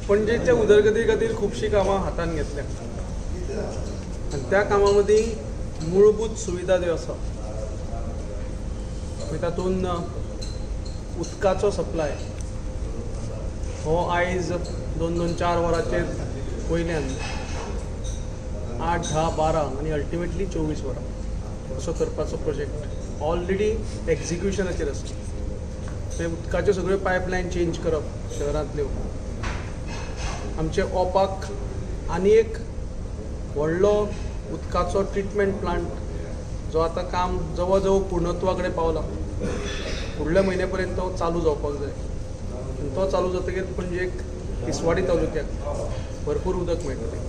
पणजेच्या उदरगती खातीर खुबशीं कामां हातांत घेतल्या आनी त्या कामां मदीं मूलभूत सुविधा ज्यो आसा तातूंत उदकाचो सप्लाय हो आयज 2 2 4 वरांचेर वयल्यान 8 10 12 आनी अल्टिमेटली 24 वरां असो करपाचो प्रोजेक्ट ऑलरेडी एक्झिक्युशनाचेर आसा. ते उदकाच्यो सगळ्यो पायपलायन चेंज करप शहरांतल्यो, आमचे ओपाक आनी एक व्हडलो उदकाचो ट्रिटमेंट प्लांट जो आतां काम जवळ जवळ पूर्णत्वा कडेन पावला, फुडल्या म्हयन्या पर्यंत तो चालू जावपाक जाय आनी तो चालू जातकीर पणजेक तिसवाडी तालुक्याक भरपूर उदक मेळटलें.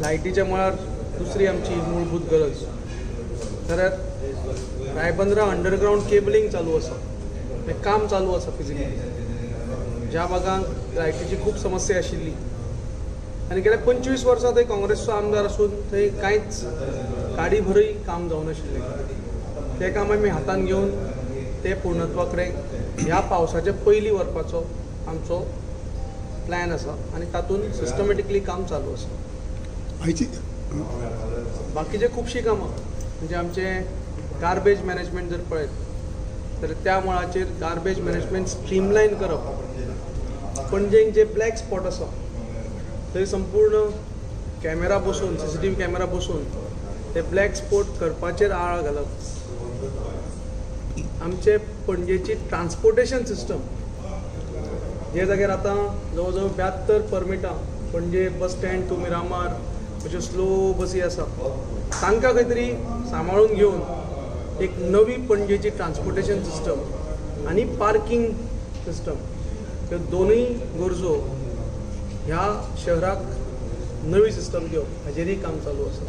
लायटीच्या मळार दुसरी आमची मूलभूत गरज जाल्यार रायबंदरा अंडरग्रावंड केबलिंग चालू आसा, तें काम चालू आसा फिजिकली. ज्या भागांक लायटीची खूब समस्या आशिल्ली आनी गेल्या 25 वर्सां थंय काँग्रेसचो आमदार आसून थंय कांयच काडी भरय काम जावनाशिल्लें, तें काम आमी हातांत घेवन तें पूर्णत्वा कडेन ह्या पावसाचे पयलीं व्हरपाचो आमचो प्लॅन आसा आनी तातूंत सिस्टमॅटिकली काम चालू आसा. बाकीचे खुबशीं कामां म्हणजे आमचें गार्बेज मॅनेजमेंट जर पळयत तर त्या मळाचेर गार्बेज मॅनेजमेंट स्ट्रीमलायन करप, पणजेक जे ब्लॅक स्पॉट आसा थंय संपूर्ण कॅमेरा बसोवन, CCTV camera बसोवन ते ब्लॅक स्पॉट करपाचेर आळा घालप, आमचे पणजेची ट्रान्सपोर्टेशन सिस्टम जे जाग्यार आतां जवळ जवळ 72 परमिटां Panaji bus stand to Miramar अश्यो स्लो बसी आसा तांकां खंय तरी सांबाळून घेवन एक नवी पणजेची ट्रान्सपोर्टेशन सिस्टम आनी पार्किंग सिस्टम ह्यो दोनूय गरजो ह्या शहराक नवी सिस्टम दिवप हाजेरय काम चालू आसा.